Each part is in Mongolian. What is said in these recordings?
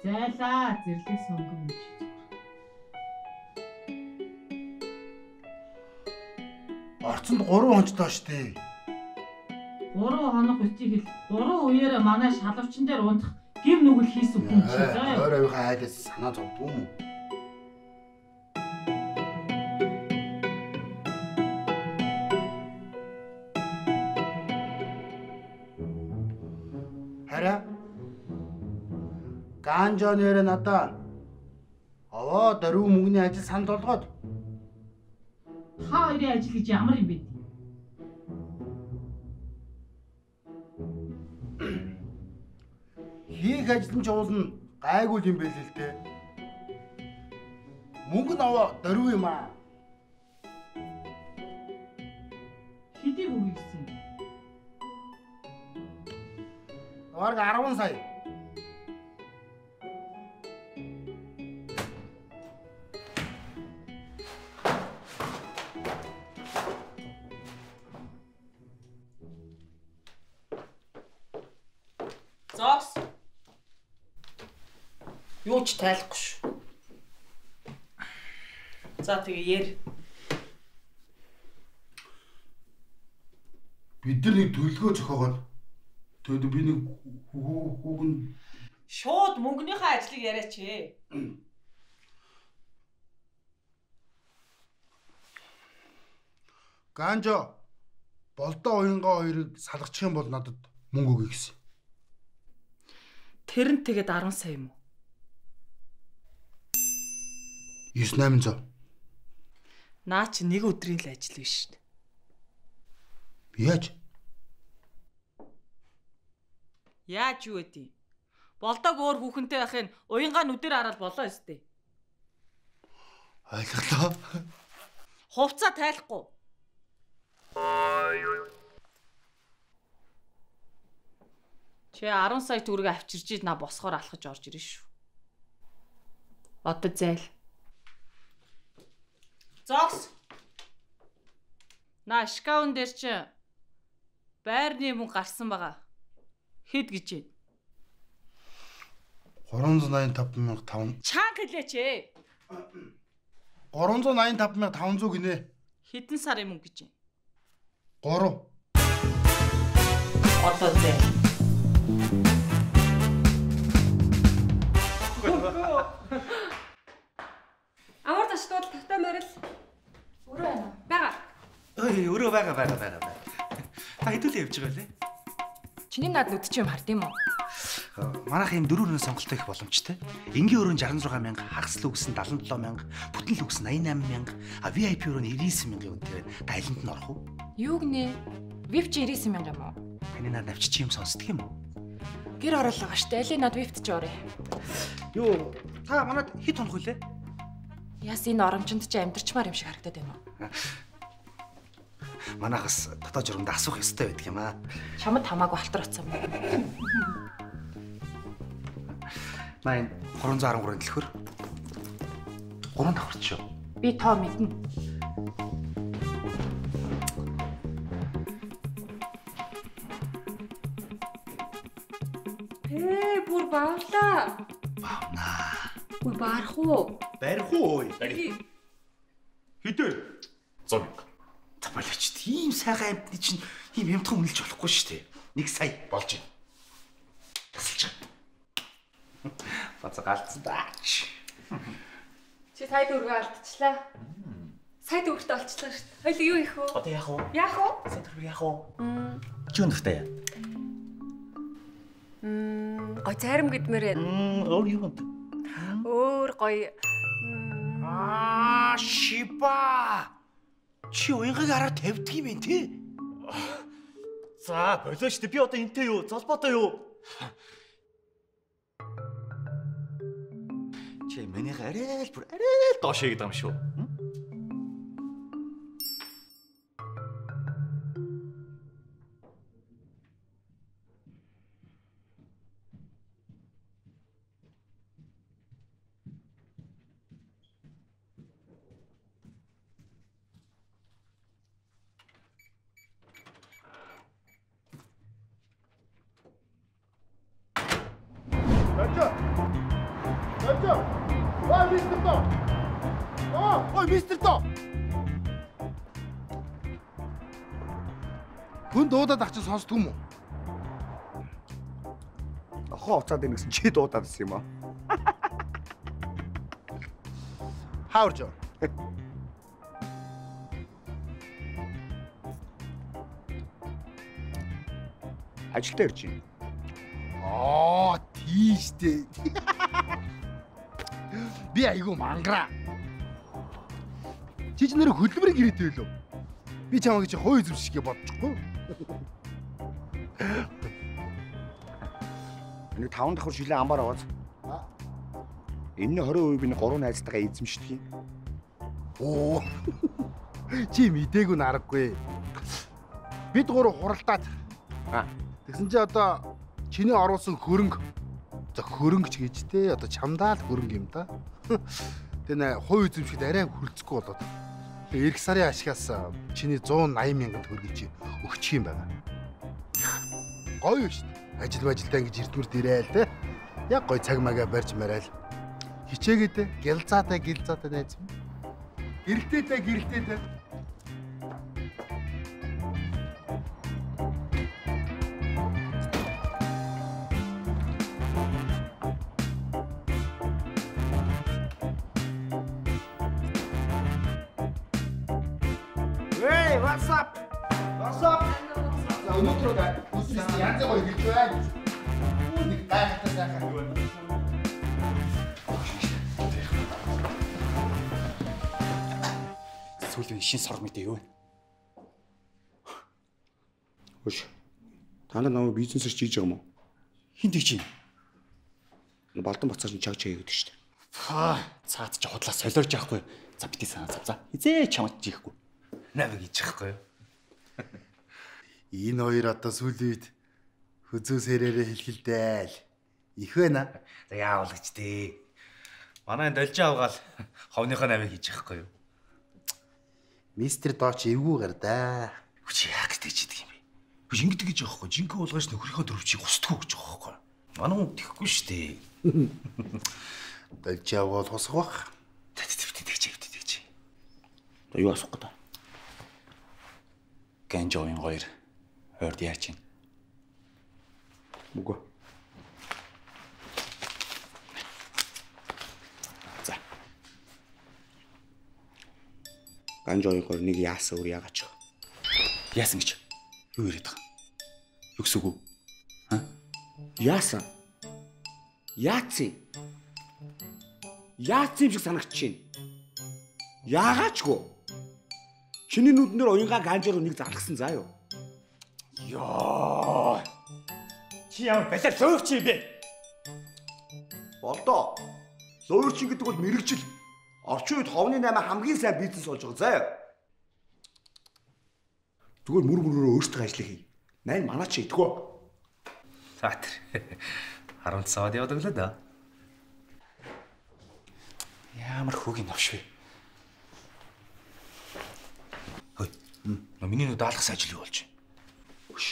Зайлаа зэрлэг сонгон гэж зүгээр. Орцонд 3 хонцтой штэ. 3 хоног үтийг хэл 3 үеэрээ манай шалавчин дээр унтах гим нүгэл хийсэн хүн чи заа. Ойр авийнхаа айлаас санаа зовдгүй юм уу? Хараа Ганжо нэрэ надаа овоо дөрөв мөнгөний ажил санал болгоод та хоёрын ажил гэж ямар юм бэ? Хийх ажил нь ч уулна гайгүй юм байл л дээ. Мөнгө нь овоо дөрөв юм аа. Хэдийг өгье гэсэн юм? Бараг 10 сая. Зогс. Юу ч тайлахгүй шүү. За тэгээ яар. Бид нар нэг төлгөө зохиогоод тэгэд би нэг хүүгэн шууд мөнгөнийхөө ажлыг яриач ээ. Ганжо болдоо уянгаа хоёрыг салгачих юм бол надад мөнгө өгье гэсэн. Тэр нь тэгээд 10 сая юм уу? 9800. Наа чи нэг өдрийн л ажил биш шүү дээ. Яаж? Яаж юу гэдэг? Болдог өөр хүүхэнтэй байхын уянгаа нүдээр хараад болоо өстэй. Ойлголоо. Хувцаа тайлахгүй. Чи 10 сая төгрөг авчирч ид на босгоор алхаж орж ирнэ шүү. Одоо зайл. Зогс. На шкаун дээр чи байрны мөнгө гарсан байгаа. Хэд гэж вэ? 385,500. Чанга хэлээч ээ. 385,500 гинэ. Хэдэн сарын мөнгө гэж вэ? 3. Одоо зайл. Амар зочдууд тавтай морил. Өрөө байна уу? Бага. Ой, өрөө бага. Та хэдүүлээ явж байгаа лээ? Чиний над нүд чи юм хард юм уу? Манайх ийм дөрөв өрөөний сонголттой их боломжтой. Энгийн өрөө 66 мянга, хагас лүгс нь 77 мянга, бүтэн лүгс 88 мянга, а VIP өрөө нь 99 мянган үнэтэй байна. Та алинд нь орох уу? Юу гинэ? VIP чи 99 мянга юм уу? Таны над авчиж юм сонсдог юм уу? Гэр ороолоо штэ. Алийг над VIP-т чи орё. Юу, та манад хэд хонох вүлээ? Яс энэ оромчонд чи амьдрчмаар юм шиг харагдаад байна уу? Манайхас дотоод журамд асуух ёстой байдаг юм аа. Чамд хамаагүй халтар очсон юм. Наа энэ 313-ын төлхөр 3 давхарч шүү. Би тоо мэднэ. Ээ, бүр бавлаа. Бавнаа. Үгүй барах уу? Барих уу? Барь. Хэдэн? 100 мянга. Болооч тийм сайхан амьтны чинь ийм хямдхан үнэлж болохгүй шүү дээ. 1 сая болж байна. Тасалж. Бацаа галцсан даач. Чи сая төгрөгөө алдчихлаа. Сая төгрөгтэй олчлаа шүү дээ. Хоёул юу их вэ? Одоо яах вэ? Яах вэ? Сая төгрөг яах вэ? Чи өндөртэй яа? Гой зарим гэдмээр байна. Өөр юу юм? Өөр гоё. Аа, шиба. Чи уянгыг араа тавьдаг юм бэ те? За, болоо шүү дээ. Би одоо энтэй юу? Золбоотой юу? Чи минийх арай л бүр арай л доош хийгээд байгаа юм шүү. Ой, мистер До. Хүн дуудаад ах чинь сонсдгүй юм уу? Нохоо уцаад байна гэсэн чи дуудаад байсан юм аа? Хаварж. Ажилдаа ирж байна. Аа, тийш дээ. Би айгүй мангара. Чи ч нэр хөдөлмөрийн гэрээтэй байлоо. Би чамайг чи хувь эзэмших гэж бодчихгүй. Нэг 5 давхар шилэн амбар аваад. Энэ нь 20% би 3 найзтайгаа эзэмшдэг юм. Оо. Чи мдээгүй нараггүй. Бид гурав хуралдаад. Тэгсэн чи одоо чиний оруулсан хөрөнгө. За хөрөнгө ч гэж те одоо чамдаа л хөрөнгө юм да. Тэгээ нэ хувь эзэмшихэд арай хөрөлцөхгүй болоод. Тэгээ эх сарын ашигаас чиний 180 мянган төгрөгийг чи өгчих юм байна. Гоё шүү дээ. Ажил мажилдаа ингэж эрдмэрд ирээл те. Яг гоё цаг мага барьж мараал. Хичээгээд те гялзаатай гялзаатай найз минь. Гэрэлтээтэй гэрэлтээтэй. Hey, what's up? What's up? За өнөөдөр өсрөөс янз гоё хэлж байна. Нэг гайхалтай сайхан юу байна. Сүүлийн шин сорог мэдээ юу вэ? Хөш. Та нар намайг бизнесээр чийж байгаа юм уу? Хин тэгж юм? Балдан бацаар нь чаг чаг гэдэг шүү дээ. Фаа, цаад чи худлаа солиорж яахгүй. За бити санаа зав. За хизээ чамд жихгүй. Навиг хийж яахгүй юу? Энэ хоёр одоо сүүлийн үед хөзөө сэрээрээ хэлхэлдээл. Их байна. За яавал гэж дээ. Манай должин авгаал ховныхоо навиг хийж яахгүй юу? Мистер Дооч эвгүй гар да. Хүч яах гэж тэгж идэг юм бэ? Хүч ингэдэг гэж яахгүй. Жинхэнэ уулгаж нөхрийнхөө дөрвчийг устдаггүй гэж байгаа байхгүй. Манай хүн тэхгүй шүү дээ. Должин авгаал хусах бах. Тэгж тэгж тэгж. Юу асуух гэдэг? Ганжоын хоёр ойрд яаж чинь? Үгүй. За. Ганжоын хоёр нэг яасан өөр яагач. Яасан гэж? Юу яриад байгаа? Юу гэсэн үг үү? Ха? Яасан? Яацын? Яацын юм шиг санагдчихээн. Яагаачгүй. Чиний нүднээр уянгаа ганжаар нэг залгасан заа юу? Йоо. Чи ямар балиар лөөрч юм бэ? Болдоо. Лөөрч гэдэг бол мэрэгжил. Орчин үед ховны 8 хамгийн сайн бизнес болж байгаа заа юу? Зүгээр мөр мөрөөрөө өөртөө ажлыг хий. Мань манай чи идэхүү. За тэр. 10 саад явдаг л да. Ямар хөгийн новш вэ? Хөөе. Миний нүд алгас ажил юу болж байна? Хөш.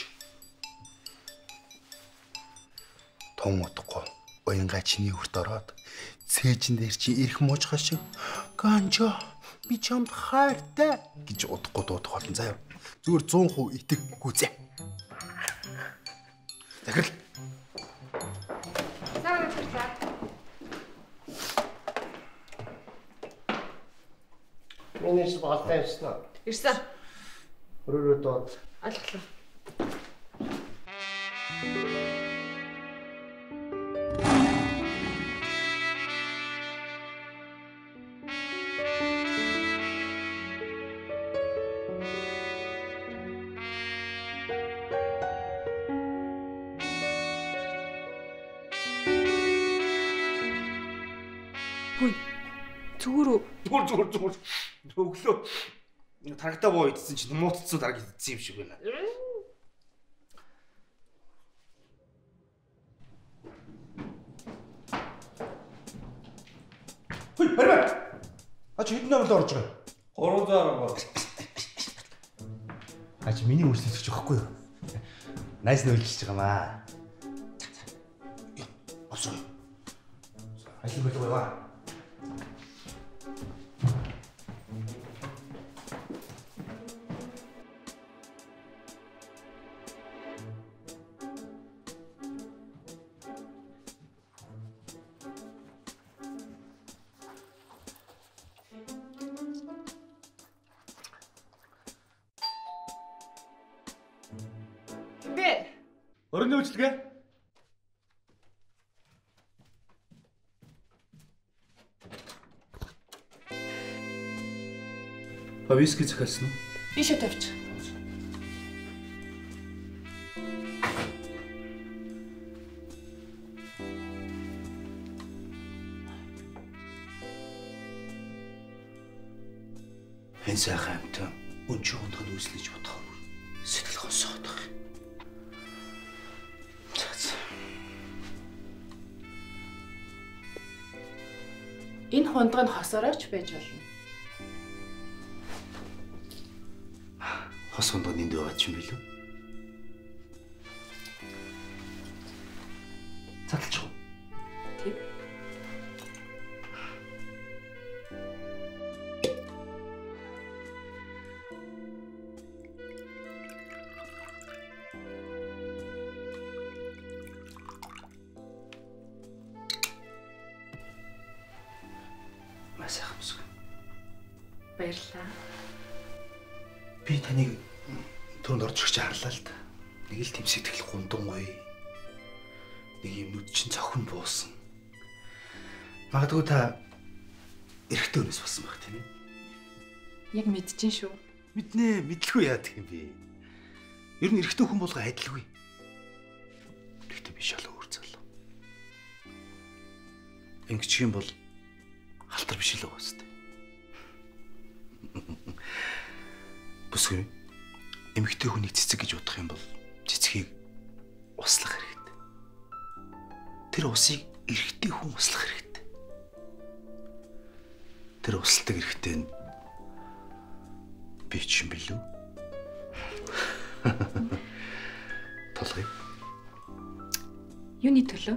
Тун утгагүй. Уянга чиний үрт ороод цээжин дээр чи ирэх муужгаа шиг Ганжа би чамд хайртай гэж удахгүй дуудах болно заяа. Зүгээр 100% итэг гүзээ. Захирал. За баярлалаа. Миний сургуультай ирсэн үү? Ирсэн. Өрөөрөө дууд. Ойлголоо. Хүй. Зүгээр үү? Зүгээр зүгээр. Өглөө тарагтаа боо идсэн чинь муутцсан тараг идсэн юм шиг байна. Хүй, барай. А чи хэдэн номерд орж байгаа? 313. А чи миний үйлчлэгч байхгүй юу? Найс нь үйлчилж байгаа маа. Осоо. Ажил болов уу? Бэ. Өрөөний үйлчилгээ. Та виски захиалсан уу? Ийшээ тавьчих. Энэ сайхан амтан өнчийн хунданд үүслэж бодохоор сэтгэл хонсоод байгаа юм. Энэ хундга нь хосорооч байж болно. Хос хундаг энд байгаа ч юм билүү? Задлчих уу? Тийм. Маш сайхан бүсгүй. Баярлалаа. Би таныг түрүүнд орж ирж харлаа л да. Нэг л тэм сэтгэл гундангуй. Нэг юм нүд чинь цохин буусан. Магадгүй та эрэгтэй өнөөс болсон байх тийм ээ. Яг мэдчихээн шүү. Мэднэ, мэдлгүй яадаг юм бэ? Ер нь эрэгтэй хүн болго адилгүй. Гэхдээ би шал өөр залуу. Ингэчих юм бол халтар биш л байгаа үстэй. Бүсгүй. Эмэгтэй хүнийг цэцэг гэж бодох юм бол цэцгийг услах хэрэгтэй. Тэр усыг эрэгтэй хүн услах хэрэгтэй. Тэр усалдаг эрэгтэй нь би ч юм билүү? Толгой. Юуны төлөө?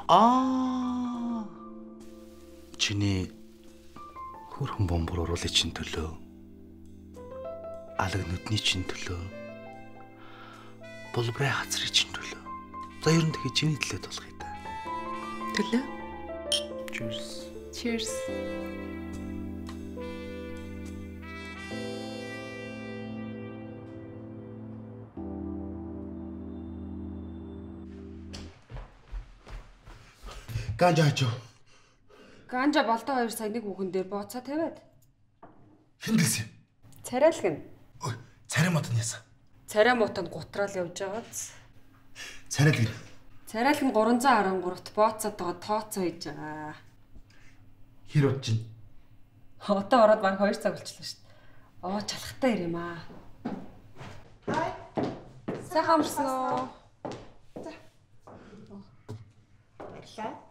Аа. Чиний хөрхөн бомбор уруулын чинь төлөө. Алаг нүдний чинь төлөө. Булбрай хацрын чинь төлөө. За ер нь тэгэхээр чиний төлөө тулгая та. Төлөө. Cheers. Cheers. Ганжа хажуу. Ганжа болдоо 2 сая нэг хүүхэн дээр бооцоо тавиад. Хэн гэлсэн? Царайлг нь. Ой, царай мод нь яасан? Царай мод нь гутраал явж байгааз. Царайлг нь. Царайлг нь 313-т бооцоотойгоо тооцоо хийж байгаа. Хэр удаж чинь? Одоо ороод баг 2 цаг болчихлоо шүү дээ. Оо, чалхтай ир юм аа. Хай. Сайхан амарсан уу? За. Баярлалаа.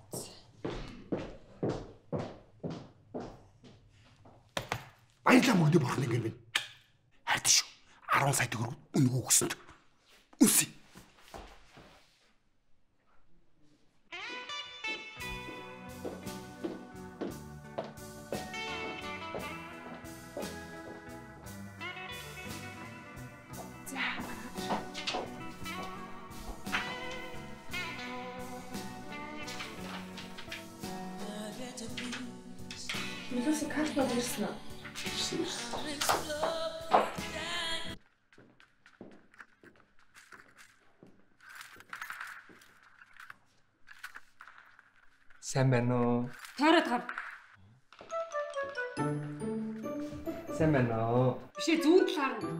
Баярлалаа мөгдөө бурхан ингэ минь. Хайртай шүү. 10 сая төгрөг үнэгүй өгсөнд. Үнсэ. Төлөөсөн картнууд ирсэн үү? Ирсэн. Сайн байна уу? Тойроод гар. Сайн байна уу? Биш ээ, зүүн талаар нь.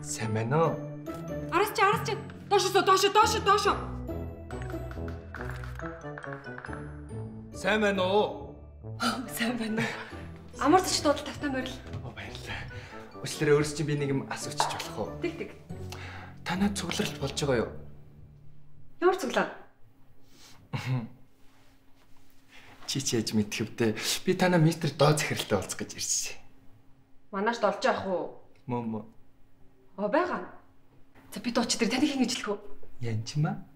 Сайн байна уу? Араас чи, араас чи. Доошоо, доошоо, доошоо, доошоо. Сайн байна уу? Сайн байна уу? Амар зочд дуудал тавтан морил. Оо, баярлалаа. Уучлаарай, өөрөөс чинь би нэг юм асуучих болох уу? Тэг тэг. Танад цугларалт болж байгаа юу? Ямар цуглаа? Чи чи яаж мэдэх вдэ? Би танаа мистер Доо захиралтай уулзах гэж ирсэн. Манайш долж яах уу? Мө. Оо, байгаа. За би дууч дээр таныг хин гэжлэх үү? Янчмаа.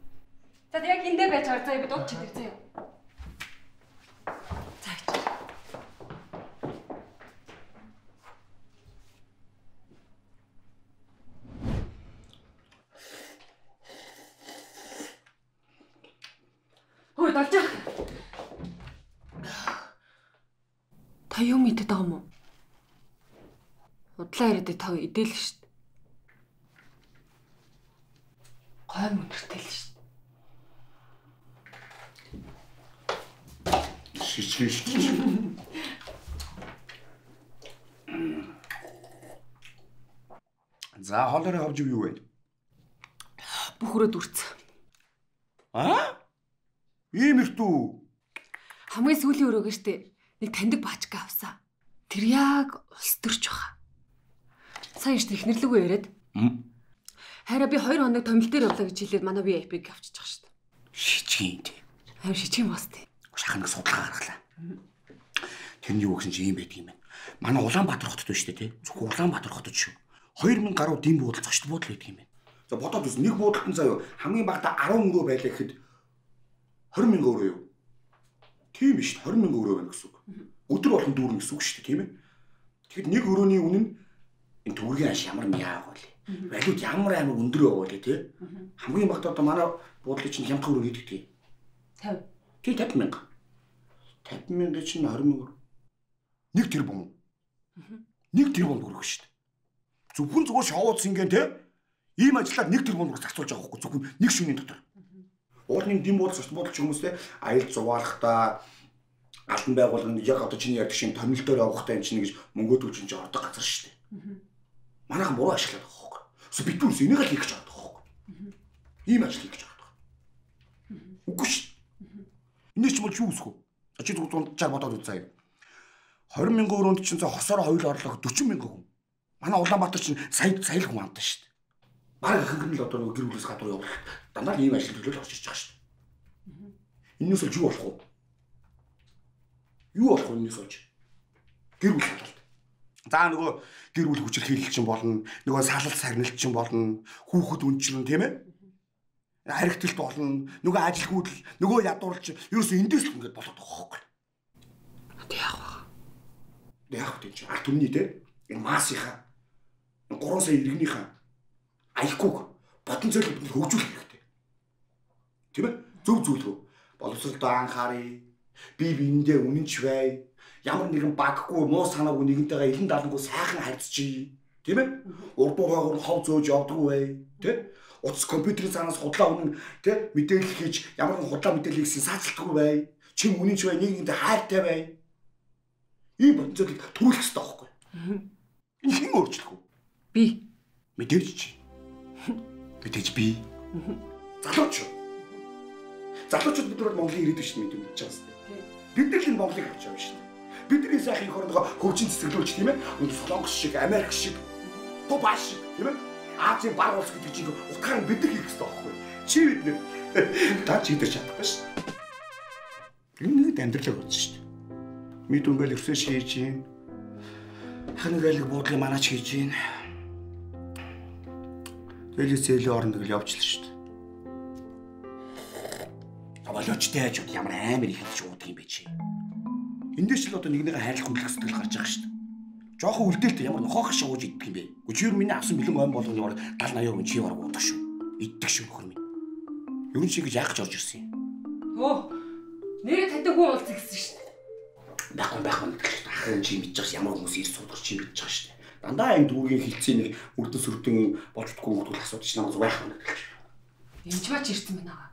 За яг эндээ байж байгаа заяа би дууч дээр заяа. За ич. Хөөе долж яах. Та юм идэт байгаа юм уу? Удлаа яриад та идэл шүү дээ. Гой мөнөртэй л шүү дээ. Шичгэн. За хоолойроо хавж юу вэ? Бүх өрөөд үрцэн. Аа? Ийм эртүү. Хамгийн сүүлийн өрөөгөө штэ. Нэг таньдаг баачка авсан. Тэр яг улс төрч баха. Сайн штэ ихнэрлэгөө яриад. Хараа би 2 хоног томил дээр явлаа гэж хэлээд манай VIP-г авчиж байгаа штэ. Шичгэн тий. Харин шичгэн бас тий. Шахан нэг судалгаа гаргалаа. Тэр нь юу гэсэн чи ийм байдаг юм байна. Манай Улаанбаатар хотод байна штэ тий. Зөвхөн Улаанбаатар хотод шүү. 2000 гаруй дэм буудал зочд буудал байдаг юм байна. За бодоод үз нэг буудалд нь заяа хамгийн багадаа 10 өрөө байлаа гэхэд 20 мянган өрөө юу? Тийм биш 20 мянган өрөө байна гэсэн үг. Өдөр болгон дүүрнэ гэсэн үг шүү дээ, тийм ээ. Тэгэхэд нэг өрөөний үнэ нь энэ төгрөгийн аш ямар мяаг вэ? Валют ямар амар өндөр байгаа вэ, тий? Хамгийн багадаа одоо манай буудлын чинь хямдхан өрөө хийдэг тий. 50. Тий 50 мянга. 50 мянга чинь 20 мянга. 1 тэрбум. 1 тэрбум төгрөг шүү дээ. Зөвхөн зүгээр шоуд синген тий? Ийм ажиллаар 1 тэрбум төгрөг зарцуулж байгаа байхгүй зөвхөн нэг шөнийн дотор. Уулын дэм буудал зочд буудал ч хүмүүс те аялал зуваалахдаа албан байгууллагын яг одоо чиний ярьдаг шиг томил дээр явахдаа энэ чинь гэж мөнгө төлж чинь ордог газар шүү дээ. Манайхан буруу ашиглаад байгаа байхгүй. Эсвэл бид нүрс энийг л хийх гэж байгаа байхгүй. Ийм ажил хийх гэж байгаа. Үгүй шүү. Энийг ч бол юу үсэх вэ? Чи зүгээр дунджаар бодоод үзье. 20 мянган өрөөнд чинь хосоор хоёул орлого 40 мянган хүн. Манай Улаанбаатар чинь сая сая л хүн амтан шүү дээ. Бараг ихэнх нь л одоо нөгөө гэр бүлээс гадуур явбал дандаа л ийм ажил төлөөл орж ирж байгаа шүү дээ. Энэнээс болж юу болох вэ? Юу болох вэ энэнээс болж? Гэр бүл хадгалт. За нөгөө гэр бүл хүчирхийлэл чинь болно, нөгөө салал сарнилт чинь болно, хүүхэд үнчрэн тийм ээ? Харигталт болно, нөгөө ажилгүйдэл, нөгөө ядуурлч ерөөсөө эндээс л ингээд болоод байгаа байхгүй. Одоо яах вэ? Яах вэ чинь ард түмний те энэ массынхаа 3 сая иргэнийхээ аяхгүйг потенциалыг бид хөгжүүлэх хэрэгтэй. Тийм ээ? Зөв зүйлгүй. Боловсролдоо анхааръя. Би биендээ үнэнч бай. Ямар нэгэн баггүй, муу санаагүй нэгэнтэйгээ илэн далангүй сайхан харьцчий. Тийм ээ? Урд дугаагаар хов зөөж явдаггүй бай. Тэ? Утас компьютерийн цаанаас худлаа үнэн тэ мэдээлэл хийж ямар нэгэн худлаа мэдээллийг сенсацлдаггүй бай. Чин үнэнч бай, нийгэмдээ хайртай бай. Ийм потенциалыг төрүүлэх хэрэгтэй байхгүй. Энэ хэн өөрчлөх вэ? Би. Мэдээж чи. Мэдээж би. Залуучууд. Залуучууд бид нар Монголын ирээдүйн шүү дээ мэдэж байгаа юм. Бид нар л энэ Монголыг авч явна шүү дээ. Бидний сайхан их орногоо хөгжин цэцэглүүлж тийм ээ. Солонгос шиг, Америк шиг, Дубай шиг тийм ээ. Азийн баг улс гэдэг чинь утгаар нь бид нар хийх хэрэгтэй байхгүй. Чи бид нэр та чи идэж чадахгүй шүү. Энэ нэг амьдралыг бодсон шүү дээ. Мэд үнгээл өвсөө шийж юм. Ханаг айлг буудлын манаач хийж юм. Тэгэл зээлийн оронд тэгэл явчихлаа шүү дээ. Болоочтой хажууд ямар амар их хэлж уудаг юм бэ чи. Эндээс ч л одоо нэгнийгээ хайрлах хүндлэх сэтгэл гарч байгаа шүү дээ. Жохон үлдээлтэй ямар нохоох шиг ууж иддэг юм бэ? Үгүй чи юу миний авсан бэлэн ом болгоны бараг 70 80% чи бараг уудаг шүү. Иддэг шүү нөхөр минь. Ер нь чи ингэж яах гэж орж ирсэн юм? Өө. Нэрээ тантай хүн уулзах гэсэн шүү дээ. Байхгүй гэдэг. Ахын чи мэдчих ш ямар хүмүүс ирс суудаг чи мэдчих шүү дээ. Дандаа энэ дүүргийн хилцээ нэг мөрдөн сүрдэн болж чадахгүй хүмүүс асуудаг чи намайг байх юм гэдэг. Энд ч ирсэн байна аа.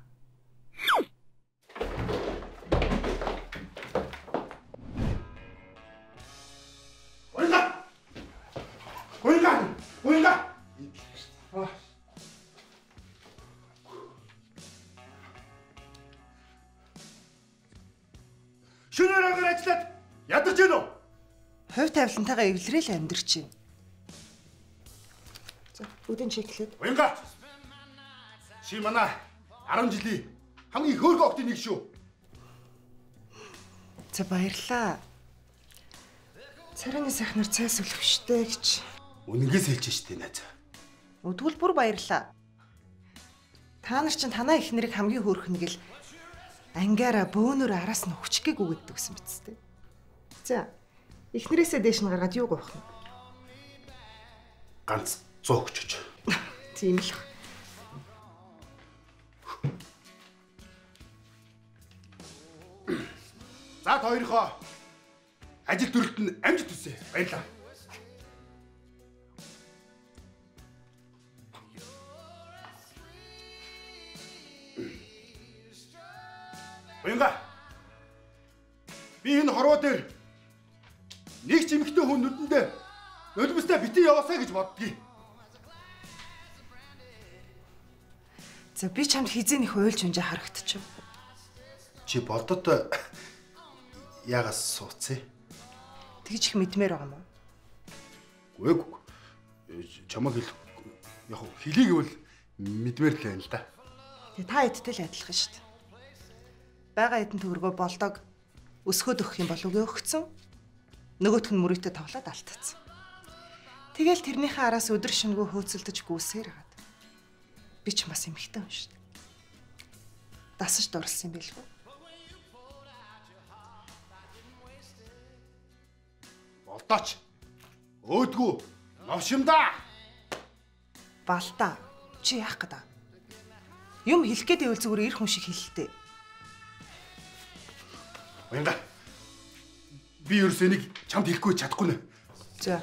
Уянга! Шөнөөр агаар ажиллаад ядарч гэнэ үү? Хувь тавилантайгаа эвлэрэл амьдарч байна. За, бүгдийг чеклээд. Уянга! Чи манай 10 жилийн хамгийн хөөрхөн охтын нэг шүү. За, баярлалаа. Царайны сайхнаар цай сүлэх штэ гэж. Үнэнгээ сэлж штэ найз. Тэгвэл бүр баярлалаа. Та нар чинь танаа их нэрийг хамгийн хөөрхөн гэл ангиараа бөөнөр араас нь хүчих гээгүй гэдэг гэсэн биз дээ. За, эхнэрээсээ дээш нь гаргаад юу гоох нь? Ганц 100 өгчөж. Тийм л. За, та хоёрхоо ажил төрөлт нь амжилт хүсье. Баярлалаа. Уянга. Би энэ хорвоо дээр нэг ч эмэгтэй хүн нүдэндээ нулимстай битгий яваасаа гэж боддгийг. За би чамд хизээ нэх уйлж унжаа харагдчих. Чи болдод яагаас сууцээ? Тэгж их мэдмээр байгаа юм уу? Үгүй. Чамаг хэл яг хэлийг гэвэл мэдмээр л байна л да. Тэг та эдтэй л адилхан шүү дээ. Бага эдэн төгрөгөө болдог өсгөөд өгөх юм бол үгүй өгцөн. Нөгөөх нь мөрөөдөө тоглоод алтцсан. Тэгэл тэрнийхээ араас өдөр шөнөгүй хөөцөлдөж гүйсээр хагаад. Би ч бас эмэгтэй хүн шүү дээ. Дасаж дурлсан юм билгүй. Болдооч. Өөдгүү новшимдаа. Балдаа. Чи яах гээд аа? Юм хэлэх гээд байвал зүгээр эр хүн шиг хэлэлтэй. Уянга. Би ерөөсөө энийг чамд хэлэхгүй чадахгүй нэ. За.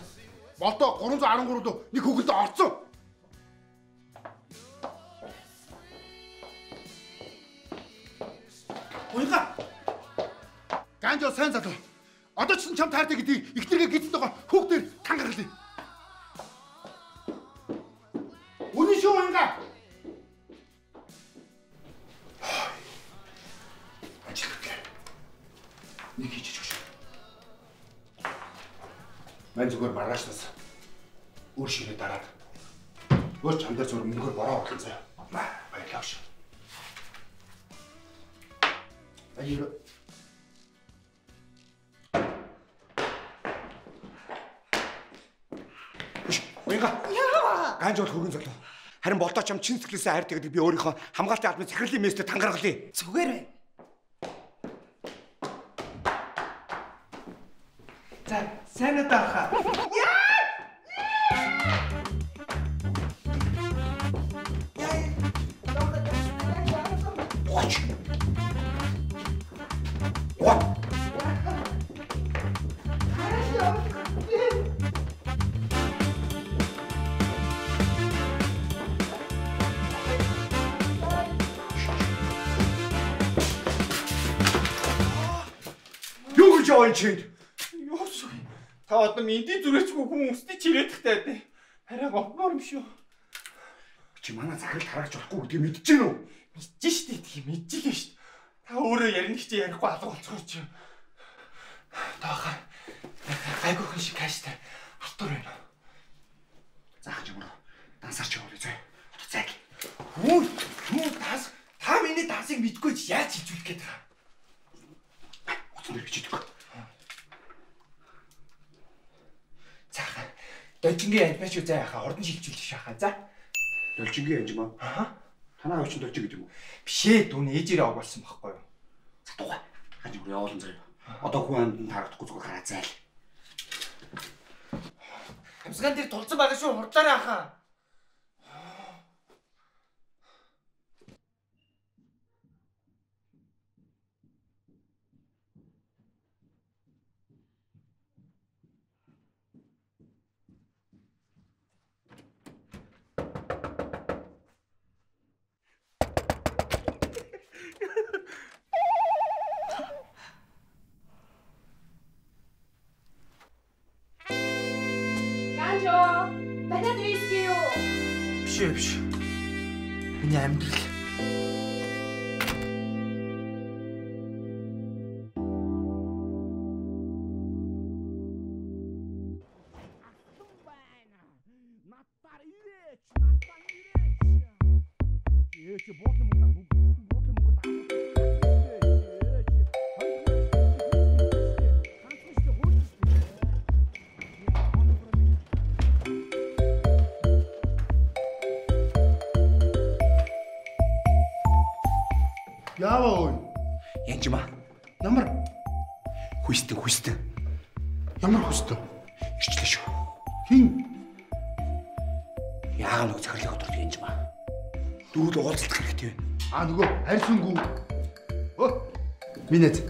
Болдоо 313 дөө нэг хүүхэлдээ орцсон. Уянга. Ганжо сайн залуу. Одоо ч чам таартай гэдгийг эхнэргээ гидсэн байгаа хүүхдээр тангаргалаа. Үнэн шүү уянга. Нэг хийж өгч. Мань зүгээр маргаашнаас өөр ширээ дараад өөр чам дээр зүгээр мөнгөөр бороо орлон заяа. Баярлалаа шүү. Баяр. Уянга. Ганж бол хөргөн залуу. Харин болдоо чам чин сэтгэлээсээ хайртай гэдэг би өөрийнхөө хамгаалтын албаны захирлын месстэй тангаргалаа. Зүгээр бай. За, сайн уу таахаа. Гоч. Юу гэж яваа чинь? Та одоо мэндийн зүрээчгүй хүн өсний чирээдхтэй дээ. Арай гомдмоор юм шүү. Чи манай захиралд харагч болохгүй гэдгийг мэдэж гин үү? Мэдэж штэ, тийм мэдчихлээ штэ. Та өөрөө ярина гэж ярихгүй алга болцгоо чи. Таахаа гайгүй хүн шиг каштай алтуур байна. Заах юм уу? Дансарч явуулъя зөө. Одоо зайг. Хүн тас та миний дансыг мэдгүй чи яаж хилжүүлэх гээд байгаа? Утсан дээр бичиж өг. Заахаа. Должингийн анжмаа шүү заа яхаа ордон шилжүүлэх шахаа за. Должингийн анжмаа? Аа. Танаа хувь чинь должин гэдэг юм уу? Биш ээ, дүүн ээжээрээ ог болсон байхгүй юу? За дугаа. Хаж бүр явуулан заяа. Одоо хүн амьд харагдахгүй зүгээр хараа зайл. Хамсгаан дээр тулцсан байгаа шүү, хурдлаарай ахаа. Биш биш. Миний амьдрал. Яава ой. Янжмаа. Ямар хүстэн хүстэн. Ямар хүстэн? Ирчлээ шүү. Хин? Яагаад нөгөө захирлын өдрөд янжмаа. Дүүл уулзалт хэрэгтэй байна. Аа нөгөө харьсангүй. Өө. Минь эз.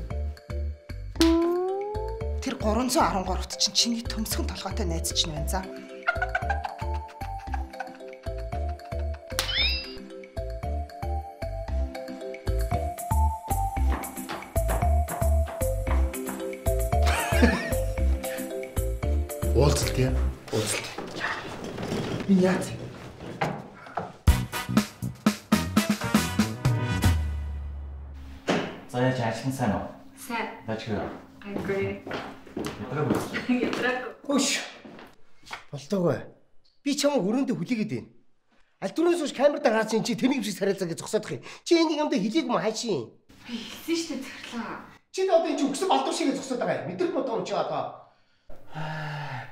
Тэр 313-т чинь чиний төмсгөн толгойтой найз чинь байна за. Уулзалт яа? Уулзалт. Энэ яац? За яаж ажиллан сайн уу? Сайн. Дажгүй. Гайгүй. Ядраагүй. Ядраагүй. Хөш. Болтоогой. Би чамайг өрөөндөө хүлээгээд байна. Аль түрүүнээс хойш камер дээр харсан чи тэнийг шиг сарайлцаа гэж зогсоодох юм. Чи энийг юмдаа хэлээг юм хайшин. Би хэлсэн шүү дээ захирлаа. Чи одоо энэ чи өгсөн балдуур шиг зогсоод байгаа юм. Мэдрэг бодгоо юм чи одоо.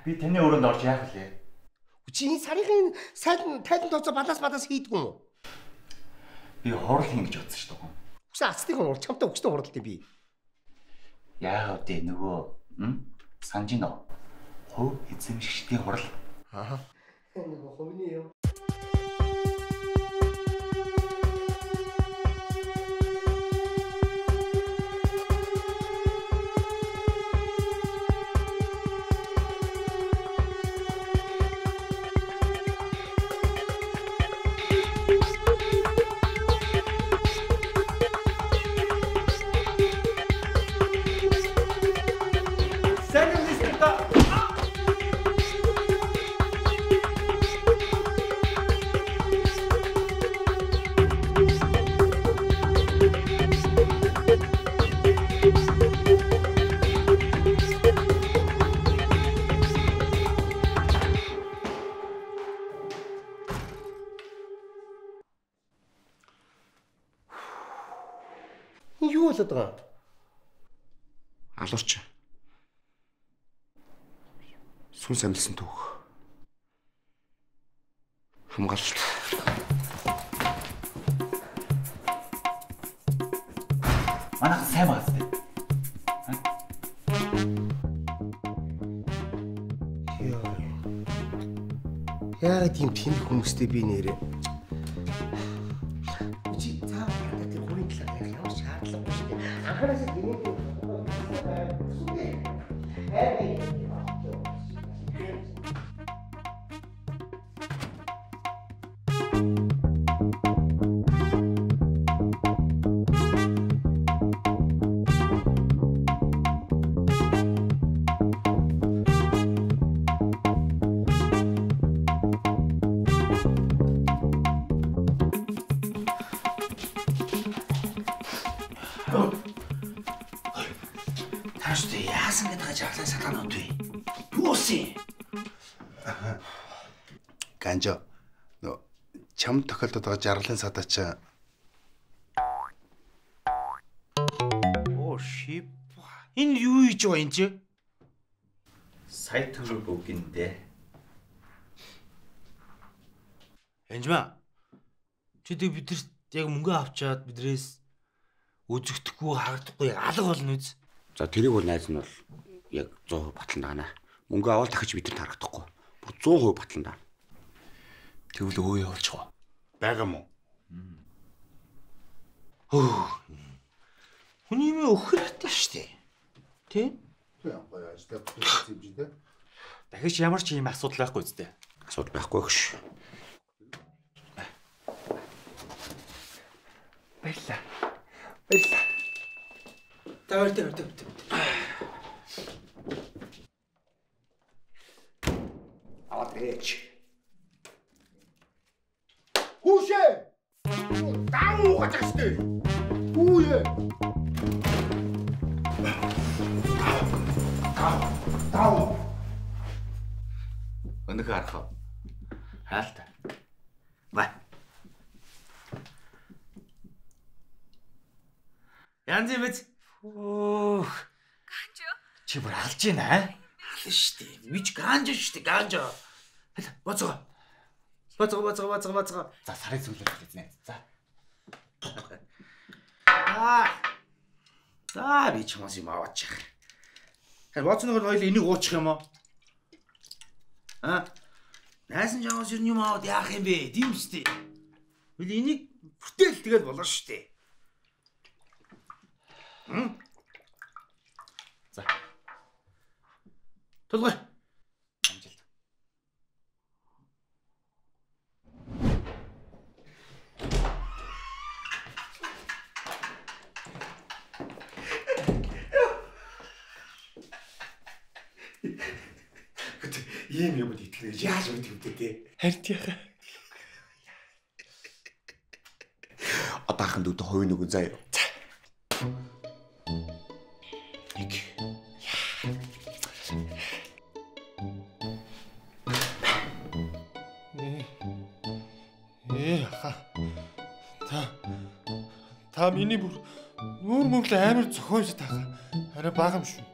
Би таны өрөөнд орж яах вэ? Чи энэ сарын сайн тайлан тооцоо балаас хийдгүү юм уу? Би хурал хийн гэж бодсон шүү дээ. Үгүй ацтыг хурал чамтай өгсөн хуралд юм би. Яагаад вэ нөгөө санаж гинөө? Хувь эзэмшигчдийн хурал. Аа. Нөгөө хувны юм. Юу болоод байгаа юм? Алуурч. Сүнс амилсан түүх. Хамгаалалт. Манайхан сайн байгаа зү. Яагаад ийм тэнэг хүмүүстэй би нэрээ? Ганжо нөө чам тохиолдод байгаа жаргалын садаа чи Оо шип. Энэ юу хийж байгаа юм чи? Сая төгрөг өгөндөө. Энжмаа. Чи тэг бидэрт яг мөнгө авчаад бидрээс үзэгдэхгүй харагдахгүй алга болно үз. За тэрийг бол найз нь бол яг 100% батлан даана. Мөнгө аваад дахиж бидэнд харагдахгүй. Бүр 100% батлан даана. Тэгвэл өө явуулчих уу? Байгаа мó? Хөө. Хүний юм өгөх хэрэгтэй шүү дээ. Тэ? Тийм гоё ажлаа бүтээсэн юм чи тэ. Дахиж ямар ч юм асуудал байхгүй үстэй. Асуудал байхгүй гэж. Баярлалаа. Баярлалаа. За баяртай баяртай. Аваад ирээч. угаж байгаа шүү дээ. Үу ээ. 5 5. Өнөөхөө харах уу? Хаалт. Бай. Янз юм биз? Хөөх. Ганжо. Чи бүр алж гин аа? Ална шүү дээ. Мич ганжо шүү дээ. Ганжо. Боцоо. Боцоо боцоо боцоо боцоо. За сарын зүйлээр хэлнэ. За. Аа. За би чамаас юм аваачих. Тэгэхээр боцног бол хоёул энийг уучих юм уу? Аа. Найсан жамаас ер нь юм аваад яах юм бэ? Тийм үстэй. Үл энийг бүтээл тэгэл болно шүү дээ. За. Тулгай. Амжилт. Ийм юмд итгэнэ гэж яаж мэдэх юм бэ те? Харин тийхээ. Одоо ахын дүүдээ хувийн нүгэн заяа. За. Нэг. Аха. Та миний бүр нүүр мөглөө амар зохион шүү та. Арай бага юм шүү.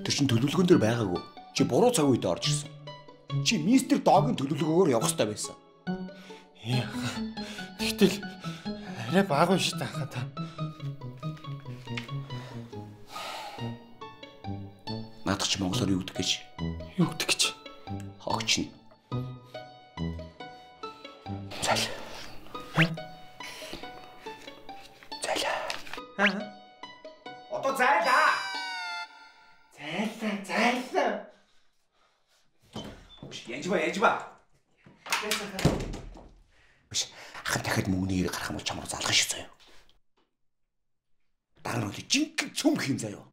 Тэр чин төлөвлөгөөн дээр байгаагүй. Чи буруу цаг үед орж ирсэн. Чи мистер Догийн төлөвлөгөөгөөр явах хэрэгтэй байсан. Тэгтэл арай бага шүү дээ та. Наадах чи монголоор юу гэдэг гэж? Юу гэдэг гэж? Хогч нь. Зайл. Зайлаа. Одоо зайлаа. Зайлаа, зайлаа. Янжба. Биш. Ахын дахиад мөнгөний хэрэг гарах юм бол чамруу залгах шүү заяа. Дараа нь бол жинхэнэ цөм хийм заяа.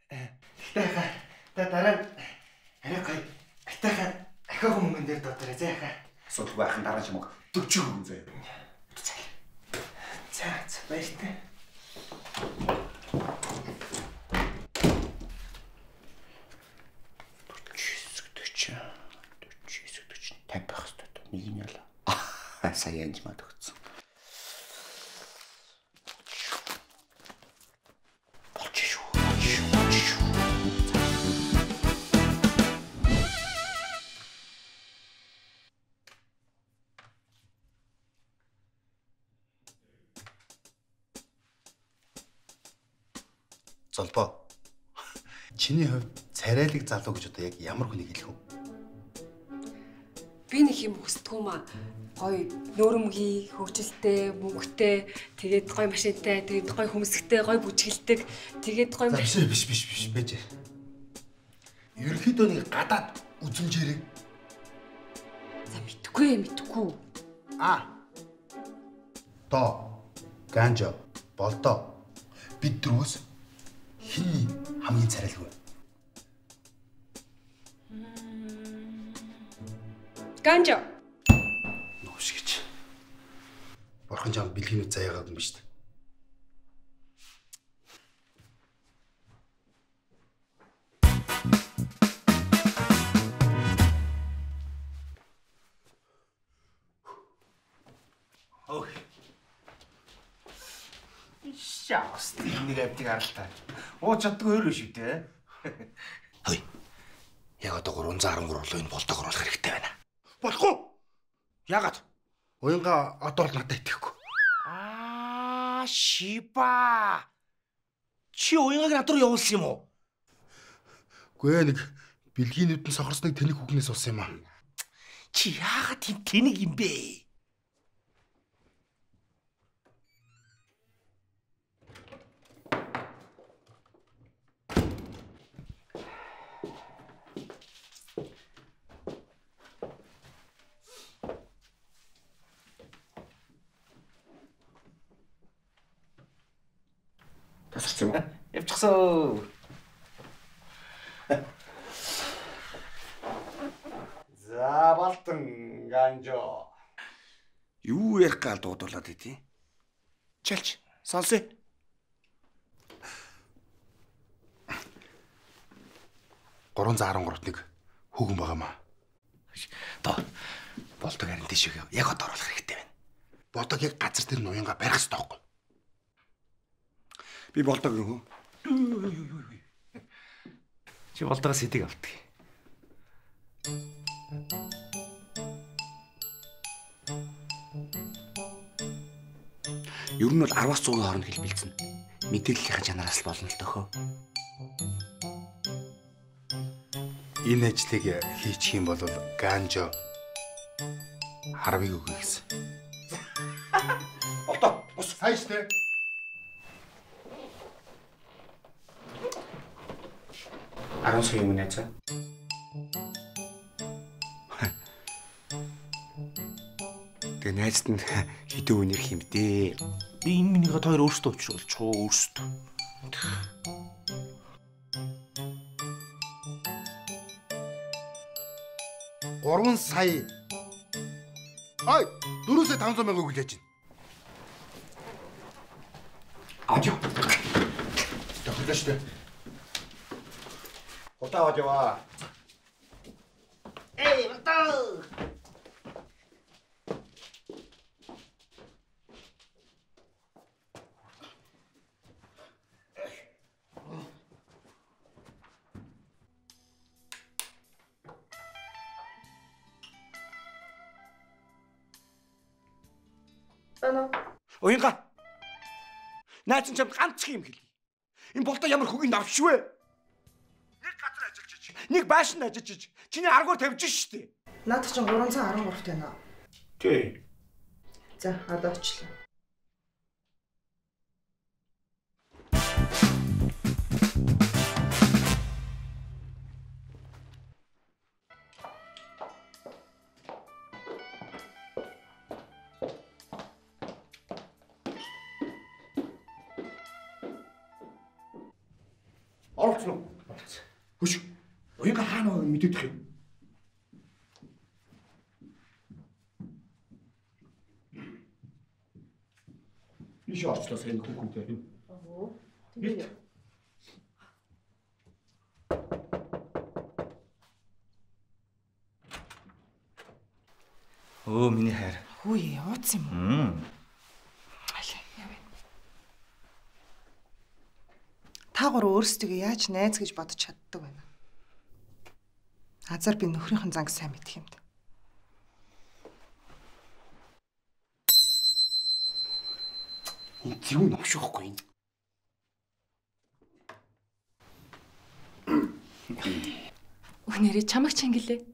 Тэгтээ хаа. Та дараа нь арай гоё. Айтайхан ахиахан мөнгөн дээр дотороо заяа хаа. Асуудалгүй ахын дараа чамайг 40 өгөн заяа. За, за баяртай. 49 49 40 50 байх хэрэгтэй. Нэг нь яла. Сая янжмаад өгсөн. Болж шүү. Болж шүү. Болж шүү. Золбоо. Чиний хувьд царайлаг залуу гэж одоо яг ямар хүнийг хэлэх вэ? Би нэг юм хүсдэг юм аа. Гоё нөөрөмгий, хөгжилтэй, мөнгөтэй, тэгээд гоё машинтай, тэгээд гоё хөмсгтэй, гоё бүжгэлдэг, тэгээд гоё Биш биш биш байж. Ерөнхийдөө нэг гадаад үзэмжээрээ. За мэдхгүй мэдхгүй. А. До. Ганжо, Болдоо. Бид дөрвөөс хинний хамгийн царайлаг вэ? Ганжо. Нууш гэж. Бурхан чамд бэлгийн нүд заяагаад юм биш үү? Ой. Шаас нэг авдиг аралтай. Ууч чаддгүй өөр шүү дээ. Хөөе. Яг одоо 313 болоо энэ болдог оруулах хэрэгтэй байна. Болохгүй. Яагаад? Уянга одоо бол надад итгэхгүй. Аа, шиба. Чи уянгаг над руу явуулсан юм уу? Үгүй ээ, нэг бэлгийн нүдэн сохорсныг тэнэг хүүхнээс болсон юм аа. Чи яагаад тийм тэнэг юм бэ? Тасарсан юм уу? Явчихсан. За Балтан Ганжо. Юу ярих гал дуудуулаад идэв. Чалч сонсъё. 313-т нэг хүүхэн байгаа маа. Доо. Болдог харин тийш яг одоо оруулах хэрэгтэй байна. Болдог яг газар дээр нуянга барих хэрэгтэй байхгүй. Би болдог юм уу? Чи болдогоос хэдийг авдаг? Ер нь бол 10-аас 100-ийн хооронд хэлбэлцэнэ. Мэдээллийнхэн чанараас л болно л дөхөө. Энэ ажлыг хийчих юм бол ганжо 10-ыг өгье гэсэн. Болдоо. Бус. Сайн штэ. 10 сая юм найзаа. Тэгээ найзад нь хэдэн үнэрх юм дээ. Би энэ минийгээ хоёр өөрсдөө учруулчих уу өөрсдөө. 3 сая. Ой, 4 сая 500 мянга хүлээж байна. Авч яв. Тохиолдоо штэ. Хурдан аваад яваа. Эй, болдоо. Уянга. Найз нь чамд ганцхан юм хэлье. Энэ болдоо ямар хөгийн навш вэ? Нэг газар ажиллаж ич, нэг байшинд ажиллаж ич. Чиний аргуур тавьж штэ. Наад чинь 313-т байна. Тий. За, одоо очлоо. Оролцсон уу? Оролцсон. Хөш. Уянга хаана байгааг мэдээдэх юм. Ийш орчлоо сайн хүүхэнтэй. Оо. Тэгээ. Өө миний хайр. Хүү ууцсан юм уу? Аль яа. Та гур өөрсдөө яаж найз гэж бодож чаддаг байна. Азар би нөхрийнхэн занг сайн мэдх юм да. Энэ зөв новш байхгүй юм. Үнээрээ чамаг чингэлээ.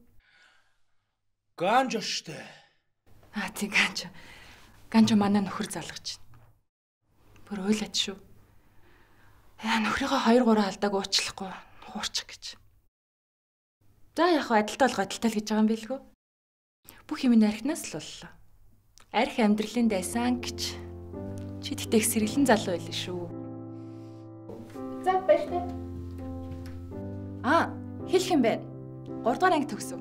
Ганжо штэ. Аа тий ганжо. Ганжо манай нөхөр залгаж байна. Бүр уйлаад шүү. Аа нөхрийгөө 2 3 алдааг уучлахгүй хуурчих гэж. За яг хаа адилтай бол адилтай л гэж байгаа юм билгүү. Бүх юм нь архинаас л боллоо. Арх амьдралын дайсан гэж. Чи тэгтээ их сэргэлэн залуу байлаа шүү. За баяртай. Аа хэлэх юм байна. 3 дугаар анги төгсөв.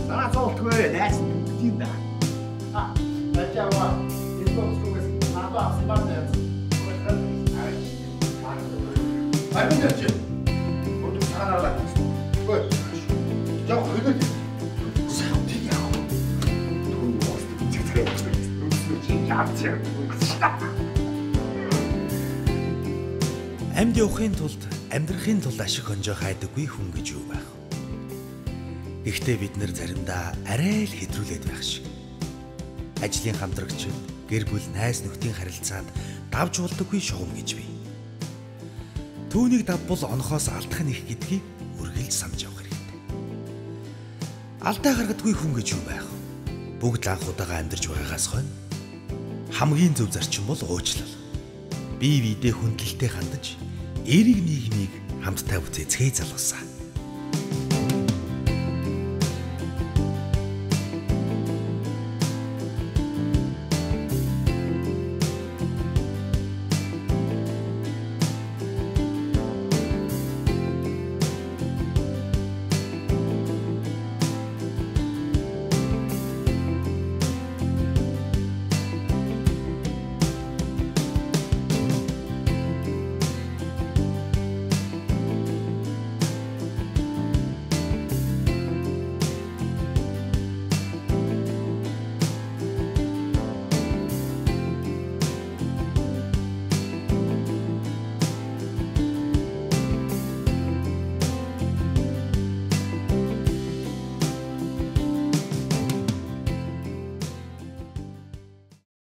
Санаа зовлтгүй найз нь бүгд юм да. Аа, ажаава. Энэ төгсгөөс надад авсан ба найз. Амин яж. Өндөр цагаанаар л. Үгүй. Яг хөлөө. Сайн тийм яах вэ? Түүний боос цэцгээ явуулсан. Чи яаж яах вэ? Амьд явахын тулд амьдрахын тулд ашиг хонжоо хайдаггүй хүн гэж юу байх вэ? Гэхдээ бид нэр заримдаа арай л хэтрүүлээд байх шиг. Ажлын хамтрагчид, гэр бүл, найз нөхдийн харилцаанд давж болдоггүй шугам гэж бий. Түүнийг давбал онхоос алдах нь их гэдгийг үргэлж санаж явах хэрэгтэй. Алдаа гаргадаггүй хүн гэж юу байх вэ? Бүгд л анх удаага амьдарч байгаагаас хойно хамгийн зөв зарчим бол уучлал. Бие биедээ хүндлэлтэй хандаж, эерэг нийгмийг хамтдаа бүтээцгээе залуусаа.